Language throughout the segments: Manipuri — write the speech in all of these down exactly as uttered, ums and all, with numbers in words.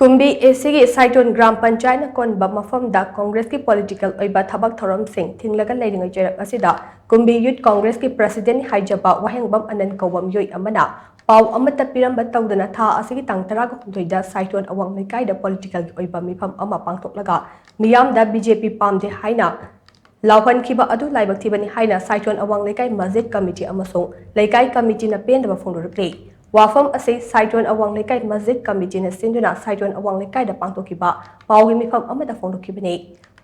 ꯀꯨꯝꯕꯤ ꯑꯦꯁꯤꯒꯤ ꯁꯥꯏꯇꯣꯟ ꯒ꯭ꯔꯥꯝ ꯄꯟꯆꯥꯌꯠꯅ ꯀꯣꯟꯕ ꯃꯐꯝꯗ ꯀꯣꯡꯒ꯭ꯔꯦꯁꯀꯤ ꯄꯣꯂꯤꯇꯤꯀꯦꯜ ꯑꯣꯏꯕ ꯊꯕꯛ ꯊꯧꯔꯝꯁꯤꯡ ꯊꯤꯡꯂꯒ ꯂꯩꯔꯤꯉꯩ ꯆꯩꯔꯛ ꯑꯁꯤꯗ ꯀꯨꯝꯕꯤ ꯌꯨꯠ ꯀꯣꯡꯒ꯭ꯔꯦꯁꯀꯤ ꯄ꯭ꯔꯁꯤꯗꯦꯟꯠ ꯍꯥꯏꯖꯕ ꯋꯥꯍꯦꯡꯕꯝ ꯑꯅꯟ ꯀꯧꯕ ꯃꯤꯑꯣꯏ ꯑꯃꯅ ꯄꯥꯎ ꯑꯃꯠꯇ ꯄꯤꯔꯝꯕ ꯇꯧꯗꯅ ꯊꯥ ꯑꯁꯤꯒꯤ ꯇꯥꯡ ꯇꯔꯥꯒ ꯍꯨꯝꯗꯣꯏꯗ ꯁꯥꯏꯇꯣꯟ ꯑꯋꯥꯡ ꯂꯩꯀꯥꯏꯗ ꯄꯣꯂꯤꯇꯤꯀꯦꯜꯒꯤ ꯑꯣꯏꯕ ꯃꯤꯐꯝ ꯑꯃ ꯄꯥꯡꯊꯣꯛꯂꯒ ꯃꯤꯌꯥꯝꯗ ꯕꯤ ꯖꯦ ꯄꯤ ꯄꯥꯝꯗꯦ ꯍꯥꯏꯅ ꯂꯥꯎꯍꯟꯈꯤꯕ ꯑꯗꯨ ꯂꯥꯏꯕꯛ ꯊꯤꯕꯅꯤ ꯍꯥꯏꯅ ꯁꯥꯏꯇꯣꯟ ꯑꯋꯥꯡ ꯂꯩꯀꯥꯏ ꯃꯁꯖꯤꯗ ꯀꯃꯤꯇꯤ ꯑꯃꯁꯨꯡ ꯂꯩꯀꯥꯏ ꯀꯃꯤꯇꯤꯅ ꯄꯦꯟꯗꯕ ꯐꯣꯡꯗꯣꯔꯛꯂꯤ꯫ ꯋꯥꯐꯝ ꯑꯁꯤ ꯁꯥꯏꯇꯣꯟ ꯑꯋꯥꯡ ꯂꯩꯀꯥꯏ ꯃꯁꯖꯤꯗ ꯀꯃꯤꯇꯤꯅ ꯁꯤꯟꯗꯨꯅ ꯁꯥꯏꯇꯣꯟ ꯑꯋꯥꯡ ꯂꯩꯀꯥꯏꯗ ꯄꯥꯡꯊꯣꯛꯈꯤꯕ ꯄꯥꯎꯒꯤ ꯃꯤꯐꯝ ꯑꯃꯗ ꯐꯣꯡꯗꯣꯛꯈꯤꯕꯅꯤ꯫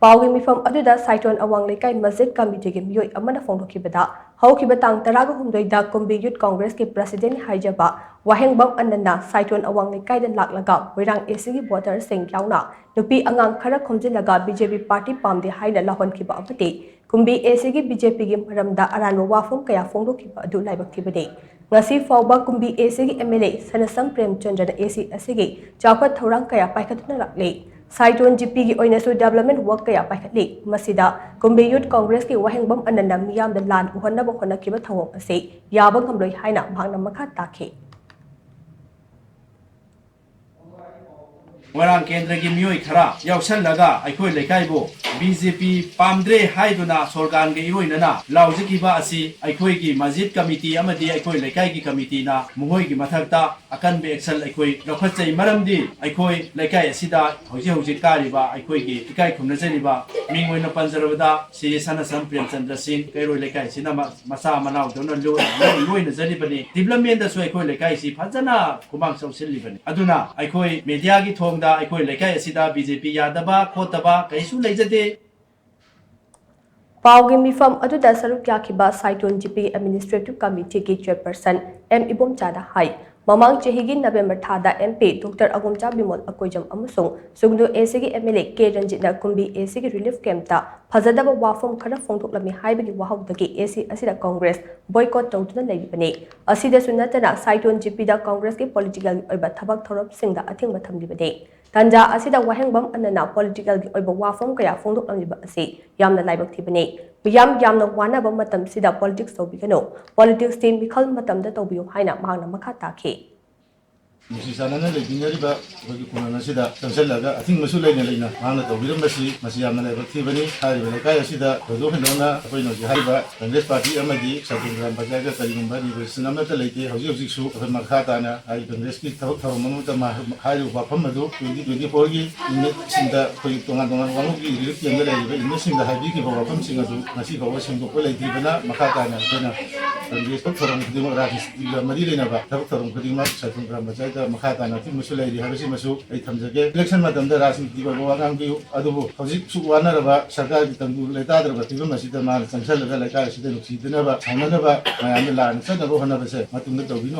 ꯄꯥꯎꯒꯤ ꯃꯤꯐꯝ ꯑꯗꯨꯗ ꯁꯥꯏꯇꯣꯟ ꯑꯋꯥꯡ ꯂꯩꯀꯥꯏ ꯃꯁꯖꯤꯗ ꯀꯃꯤꯇꯤꯒꯤ ꯃꯤꯑꯣꯏ ꯑꯃꯅ ꯐꯣꯡꯗꯣꯛꯈꯤꯕꯗ, ꯍꯧꯈꯤꯕ ꯇꯥꯡ ꯇꯔꯥꯒ ꯍꯨꯝꯗꯣꯏꯗ ꯀꯨꯝꯕꯤ ꯌꯨꯠ ꯀꯣꯡꯒ꯭ꯔꯦꯁꯀꯤ ꯄ꯭ꯔꯁꯤꯗꯦꯟꯠ ꯍꯥꯏꯖꯕ ꯋꯥꯍꯦꯡꯕꯝ ꯑꯅꯟꯅ ꯁꯥꯏꯇꯣꯟ ꯑꯋꯥꯡ ꯂꯩꯀꯥꯏꯗ ꯂꯥꯛꯂꯒ ꯃꯣꯏꯔꯥꯡ ꯑꯦꯁꯤꯒꯤ ꯚꯣꯇꯔꯁꯤꯡ ꯌꯥꯎꯅ ꯅꯨꯄꯤ ꯑꯉꯥꯡ ꯈꯔ ꯈꯣꯝꯖꯤꯜꯂꯒ ꯕꯤ ꯖꯦ ꯄꯤ ꯄꯥꯔꯇꯤ ꯄꯥꯝꯗꯦ ꯍꯥꯏꯅ ꯂꯥꯎꯍꯟꯈꯤꯕ ꯑꯃꯗꯤ ꯀꯨꯝꯕꯤ ꯑꯦꯁꯤꯒꯤ ꯕꯤ ꯖꯦ ꯄꯤꯒꯤ ꯃꯔꯝꯗ ꯑꯔꯥꯟꯕ ꯋꯥꯐꯝ ꯀꯌꯥ ꯐꯣꯡꯗꯣꯛꯈꯤꯕ ꯑꯗꯨ ꯂꯥꯏꯕꯛ ꯊꯤꯕꯅꯤ꯫ ꯉꯁꯤ ꯐꯥꯎꯕ ꯀꯨꯝꯕꯤ ꯑꯦꯁꯤꯒꯤ ꯑꯦꯝ ꯑꯦꯜ ꯑꯦ ꯁꯅꯥꯁꯝ ꯄ꯭ꯔꯦꯝꯆꯟꯗ꯭ꯔꯅ ꯑꯦꯁꯤ ꯑꯁꯤꯒꯤ ꯆꯥꯎꯈꯠ ꯊꯧꯔꯥꯡ ꯀꯌꯥ ꯄꯥꯏꯈꯠꯇꯨꯅ ꯂꯥꯛꯂꯤ꯫ ꯁꯥꯏꯇꯣꯟ ꯖꯤ ꯄꯤꯒꯤ ꯑꯣꯏꯅꯁꯨ ꯗꯦꯕꯂꯞꯃꯦꯟꯠ ꯋꯥꯔꯛ ꯀꯌꯥ ꯄꯥꯏꯈꯠꯂꯤ꯫ ꯃꯁꯤꯗ ꯀꯨꯝꯕꯤ ꯌꯨꯠ ꯀꯣꯡꯒ꯭ꯔꯦꯁꯀꯤ ꯋꯥꯍꯦꯡꯕꯝ ꯑꯅꯟꯅ ꯃꯤꯌꯥꯝꯗ ꯂꯥꯟ ꯎꯍꯟꯅꯕ ꯍꯣꯠꯅꯈꯤꯕ ꯊꯧꯑꯣꯡ ꯑꯁꯤ ꯌꯥꯕ ꯉꯝꯂꯣꯏ ꯍꯥꯏꯅ ꯃꯍꯥꯛꯅ ꯃꯈꯥ ꯇꯥꯈꯤ꯫ ꯃꯣꯏꯔꯥꯡ ꯀꯦꯟꯗ꯭ꯔꯒꯤ ꯃꯤꯑꯣꯏ ꯈꯔ ꯌꯥꯎꯁꯜꯂꯒ ꯑꯩꯈꯣꯏ ꯂꯩꯀꯥꯏꯕꯨ ꯕꯤ ꯖꯦ ꯄꯤ ꯄꯥꯝꯗ꯭ꯔꯦ ꯍꯥꯏꯗꯨꯅ ꯁꯣꯔꯀꯥꯟꯒ ꯏꯔꯣꯏꯅꯅ ꯂꯥꯎꯖꯈꯤꯕ ꯑꯁꯤ ꯑꯩꯈꯣꯏꯒꯤ ꯃꯁꯖꯤꯗ ꯀꯃꯤꯇꯤ ꯑꯃꯗꯤ ꯑꯩꯈꯣꯏ ꯂꯩꯀꯥꯏꯒꯤ ꯀꯃꯤꯇꯤꯅ ꯃꯈꯣꯏꯒꯤ ꯃꯊꯛꯇ ꯑꯀꯟꯕ ꯑꯦꯛꯁꯟ ꯑꯩꯈꯣꯏ ꯂꯧꯈꯠꯆꯩ꯫ ꯃꯔꯝꯗꯤ ꯑꯩꯈꯣꯏ ꯂꯩꯀꯥꯏ ꯑꯁꯤꯗ ꯍꯧꯖꯤꯛ ꯍꯧꯖꯤꯛ ꯀꯥꯔꯤꯕ ꯑꯩꯈꯣꯏꯒꯤ ꯏꯀꯥꯏ ꯈꯨꯝꯅꯖꯔꯤꯕ ꯃꯤꯡ ꯑꯣꯏꯅ ꯄꯟꯖꯔꯕꯗ ꯁꯤꯔꯤ ꯁꯅꯥꯁꯝ ꯄ꯭ꯔꯦꯝꯆꯟꯗ꯭ꯔ ꯁꯤꯡ ꯀꯩꯔꯣꯏ ꯂꯩꯀꯥꯏ ꯑꯁꯤꯅ ꯃ-, ꯃꯆꯥ ꯃꯅꯥꯎꯗꯧꯅ ꯂꯣꯏ-, ꯂꯣꯏ-, ꯂꯣꯏꯅꯖꯔꯤꯕꯅꯤ꯫ ꯗꯤꯕ꯭ꯂꯞꯃꯦꯟꯗꯁꯨ ꯑꯩꯈꯣꯏ ꯂꯩꯀꯥꯏꯁꯤ ꯐꯖꯅ ꯈꯨꯃꯥꯡ ꯆꯥꯎꯁꯤꯜꯂꯤꯕꯅꯤ꯫ ꯑꯗꯨꯅ ꯑꯩꯈꯣꯏ ꯃꯦꯗꯤꯌꯥꯒꯤ ꯊꯣꯡꯗ ꯑꯩꯈꯣꯏ ꯂꯩꯀꯥꯏ ꯑꯁꯤꯗ ꯕꯤ ꯖꯦ ꯄꯤ ꯌꯥꯗꯕ ꯈꯣꯠꯇꯕ ꯀꯔꯤꯁꯨ ꯂꯩꯖꯗꯦ꯫ ꯄꯥꯎꯒꯤ ꯃꯤꯐꯝ ꯑꯗꯨꯗ ꯁꯔꯨꯛ ꯌꯥꯈꯤꯕ ꯁꯥꯏꯇꯣꯟ ꯖꯤ ꯄꯤ ꯑꯦꯗꯃꯤꯅꯤꯁꯇ꯭ꯔꯦꯇꯤꯚ ꯀꯃꯤꯇꯤꯒꯤ ꯆꯦꯌꯔꯄꯔꯁꯟ ꯑꯦꯝ ꯏꯕꯣꯝꯆꯥꯅ ꯍꯥꯏ, ꯃꯃꯥꯡ ꯆꯍꯤꯒꯤ ꯅꯕꯦꯝꯕꯔ ꯊꯥꯗ M P doctor ꯑꯒꯣꯝꯆꯥ Bimol Akoijam ꯑꯃꯁꯨꯡ ꯁꯨꯒꯅꯨ ꯑꯦ ꯁꯤꯒꯤ ꯑꯦꯝ ꯑꯦꯜ ꯑꯦ ꯀꯦ ꯔꯟꯖꯤꯠꯅ ꯀꯨꯝꯕꯤ ꯑꯦ ꯁꯤꯒꯤ ꯔꯤꯂꯤꯐ ꯀꯦꯝꯞꯇ ꯐꯖꯗꯕ ꯋꯥꯐꯝ ꯈꯔ ꯐꯣꯡꯗꯣꯛꯂꯝꯃꯤ ꯍꯥꯏꯕꯒꯤ ꯋꯥꯍꯧꯗꯒꯤ ꯑꯦ ꯁꯤ ꯑꯁꯤꯗ ꯀꯣꯡꯒ꯭ꯔꯦꯁ ꯕꯣꯏꯀꯣꯠ ꯇꯧꯗꯨꯅ ꯂꯩꯔꯤꯕꯅꯤ꯫ ꯑꯁꯤꯗꯁꯨ ꯅꯠꯇꯅ ꯁꯥꯏꯇꯣꯟ ꯖꯤ ꯄꯤꯗ ꯀꯣꯡꯒ꯭ꯔꯦꯁꯀꯤ ꯄꯣꯂꯤꯇꯤꯀꯦꯜꯒꯤ ꯑꯣꯏꯕ ꯊꯕꯛ ꯊꯧꯔꯝꯁꯤꯡꯗ ꯑꯊꯤꯡꯕ ꯊꯝꯂꯤꯕꯅꯤ꯫ ꯇꯥꯟꯖꯥ ꯑꯁꯤꯗ ꯋꯥꯍꯦꯡꯕꯝ ꯑꯅꯟꯅ ꯄꯣꯂꯤꯇꯤꯀꯦꯜꯒꯤ ꯑꯣꯏꯕ ꯋꯥꯐꯝ ꯀꯌꯥ ꯐꯣꯡꯗꯣꯛꯂꯝꯂꯤꯕ ꯑꯁꯤ ꯌꯥꯝꯅ ꯂꯥꯏꯕꯛ ꯊꯤꯕꯅꯤ꯫ ꯃꯤꯌꯥꯝ ꯌꯥꯝꯅ ꯋꯥꯅꯕ ꯃꯇꯝꯁꯤꯗ ꯄꯣꯂꯤꯇꯤꯛꯁ ꯇꯧꯕꯤꯒꯅꯨ꯫ ꯄꯣꯂꯤꯇꯤꯛꯁꯇꯤ ꯃꯤꯈꯜ ꯃꯇꯝꯗ ꯇꯧꯕꯤꯌꯨ ꯍꯥꯏꯅ ꯃꯍꯥꯛꯅ ꯃꯈꯥ ꯇꯥꯈꯤ꯫ ꯅꯨꯡꯁꯤ ꯆꯥꯟꯅꯅ ꯂꯩꯃꯤꯟꯅꯔꯤꯕ ꯑꯩꯈꯣꯏꯒꯤ ꯈꯨꯡꯒꯪ ꯑꯁꯤꯗ ꯆꯪꯁꯤꯜꯂꯒ ꯑꯊꯤꯡꯕꯁꯨ ꯂꯩꯅ ꯂꯩꯅ ꯃꯍꯥꯛꯅ ꯇꯧꯕꯤꯔꯝꯕꯁꯤ ꯃꯁꯤ ꯌꯥꯝꯅ ꯂꯥꯏꯕꯛ ꯊꯤꯕꯅꯤ꯫ ꯍꯥꯏꯔꯤꯕ ꯂꯩꯀꯥꯏ ꯑꯁꯤꯗ ꯊꯣꯏꯗꯣꯛ ꯍꯦꯟꯗꯣꯛꯅ ꯑꯩꯈꯣꯏꯅ ꯍꯧꯖꯤꯛ ꯍꯥꯏꯔꯤꯕ ꯀꯪꯒ꯭ꯔꯦꯁ ꯄꯥꯔꯇꯤ ꯑꯃꯗꯤ ꯁꯥꯏꯇꯨꯝ ꯒ꯭ꯔꯥꯝ ꯄꯟꯆꯥꯌꯠꯀ ꯀꯔꯤꯒꯨꯝꯕ ꯅꯦꯒꯣꯁꯤꯌꯦꯁꯟ ꯑꯃꯠꯇ ꯂꯩꯇꯦ꯫ ꯍꯧꯖꯤꯛ ꯍꯧꯖꯤꯛꯁꯨ ꯑꯩꯈꯣꯏ ꯃꯈꯥ ꯇꯥꯅ ꯍꯥꯏꯔꯤꯕ ꯀꯪꯒ꯭ꯔꯦꯁꯀꯤ ꯊꯕꯛ ꯊꯧꯔꯝ ꯑꯃꯠꯇ ꯃꯥ-, ꯍꯥꯏꯔꯤꯕ ꯋꯥꯐꯝ ꯑꯗꯨ ꯇ꯭ꯋꯦꯟꯇꯤ ꯇ꯭ꯋꯦꯟꯇꯤ ꯐꯣꯔꯒꯤ ꯅꯨꯃꯤꯠꯁꯤꯡꯗ ꯑꯩꯈꯣꯏ ꯇꯣꯉꯥꯟ ꯇꯣꯉꯥꯟꯕ ꯋꯥꯉꯨꯒꯤ ꯔꯤꯂꯤꯐ ꯀꯦꯝꯗ ꯂꯩꯔꯤꯕ ꯏꯃꯨꯡꯁꯤꯡꯗ ꯍꯥꯏꯕꯤꯈꯤꯕ ꯋꯥꯐꯝꯁꯤꯡ ꯑꯗꯨ ꯉꯁꯤ ꯐꯥꯎꯕ ꯁꯦꯡꯗꯣꯛꯄ ꯂꯩꯇ꯭ꯔꯤꯕꯅ ꯃꯈꯥ ꯇꯥꯅ ꯑꯩꯈꯣꯏꯅ ꯀꯪꯒ꯭ꯔꯦꯁ ꯊꯕꯛ ꯊꯧꯔꯝ ꯈꯨꯗꯤꯡꯃꯛ, ꯔꯥꯖꯅꯤꯇꯤꯒ ꯃꯔꯤ ꯂꯩꯅꯕ ꯊꯕꯛ ꯊꯧꯔꯝ ꯈꯨꯗꯤꯡꯃꯛ ꯁꯥꯏꯇꯨꯝ ꯒ꯭ꯔꯥꯝ ꯄꯟꯆꯥꯌꯠꯇ ꯃꯈꯥ ꯇꯥꯅ ꯑꯊꯤꯡꯕꯁꯨ ꯂꯩꯔꯤ ꯍꯥꯏꯕꯁꯤꯃꯁꯨ ꯑꯩ ꯊꯝꯖꯒꯦ꯫ ꯏꯂꯦꯛꯁꯟ ꯃꯇꯝꯗ ꯔꯥꯖꯅꯤꯇꯤꯒꯤ ꯑꯣꯏꯕ ꯋꯥ ꯉꯥꯡꯕꯤꯌꯨ, ꯑꯗꯨꯕꯨ ꯍꯧꯖꯤꯛ ꯁꯨꯛ ꯋꯥꯅꯔꯕ ꯁꯔꯀꯥꯔꯒꯤ ꯇꯪꯗꯨ ꯂꯩꯇꯥꯗ꯭ꯔꯕ ꯐꯤꯕꯝ ꯑꯁꯤꯗ ꯃꯥꯅ ꯆꯪꯁꯤꯜꯂꯒ ꯂꯩꯀꯥꯏ ꯑꯁꯤꯗ ꯅꯨꯡꯁꯤꯗꯅꯕ, ꯁꯥꯎꯅꯅꯕ, ꯃꯌꯥꯝꯅ ꯂꯥꯟꯅ ꯆꯠꯅꯕ ꯍꯣꯠꯅꯕꯁꯦ ꯃꯇꯨꯡꯗ ꯇꯧꯕꯤꯅꯨ꯫